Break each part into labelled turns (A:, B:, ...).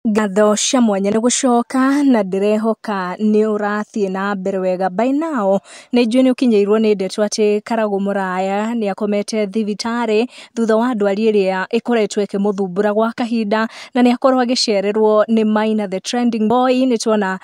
A: Ngatho cia mwanya nĩ gũcoka na ndĩrehoka nĩ ũrathiĩ na mbere wega. By now nĩ njũĩ nĩ ũkinyĩirwo nĩ ndeto atĩ Karagũ Mũraya nĩ akomete thibitarĩ thutha wa ndwari ĩrĩa ĩkoretwo ĩkĩmũthumbũra gwa kahinda, na nĩ akorwo agĩcererwo nĩ Maina the trending boy. Nĩ tuona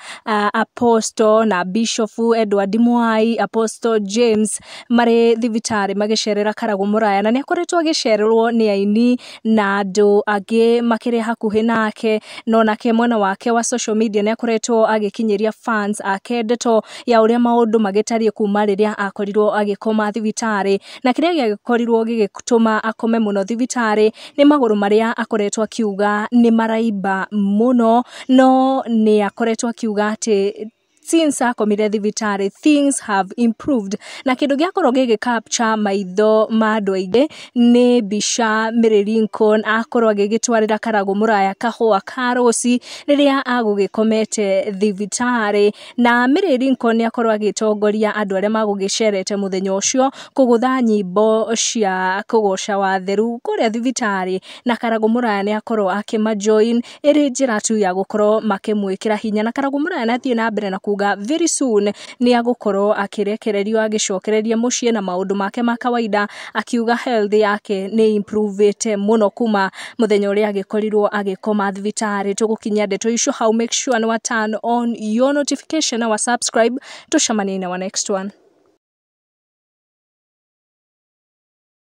A: Apostle na Bishop Edward Mwai, Apostle James marĩ thibitarĩ magĩcerera Karagũ Mũraya, na nĩ akoretwo agĩcererwo nĩ aini na andũ angĩ makĩrĩ hakuhĩ nake, no nake mwena wake wa social media nĩ akoretwo agĩkinyĩria fans ake ndeto ya ũrĩa maũndũ magĩtariĩ kuma rĩrĩa akorirwo agĩkoma thibitarĩ. Na kĩrĩa gĩakorirwo gĩgĩtũma akome mũno thibitarĩ nĩ magũrũ marĩa akoretwo akiuga nĩ maraimba mũno, no nĩ akoretwo akiuga atĩ since akomire thibitarĩ things have improved. Na kĩndũ gĩakorwo gĩgĩ capture maitho ma andũ aingĩ nĩ mbica Mary Lincoln akorwo agĩgĩtwarĩra Karagũ Mũraya kahũa ka rũci rĩrĩa agũgĩkomete thibitarĩ. Na Mary Lincoln nĩ akorwo agĩtongoria andũ arĩa magũgĩcerete mũthenya ũcio kũgũtha nyĩmbo cia kũgoca watheru kũrĩa thibitarĩ, na Karagũ Mũraya nĩ akorwo akĩma join ĩrĩ njĩra tu ya gũkorwo makĩmwĩkĩra hinya. Na Karagũ Mũraya nĩ athiĩ na mbere na kuga very soon nĩ agũkorwo akĩrekererio agĩcokereria mũciĩ na maũndũ make ma kawaida, akiuga health yake nĩ improvĩte mũno kuma mũthenya ũrĩa agĩkorirwo agĩkoma thibitarĩ. Tũgũkinyia ndeto icio hau, make sure nĩ wa turn on your notification na wa subscribe. Tũcemanie na wa next one.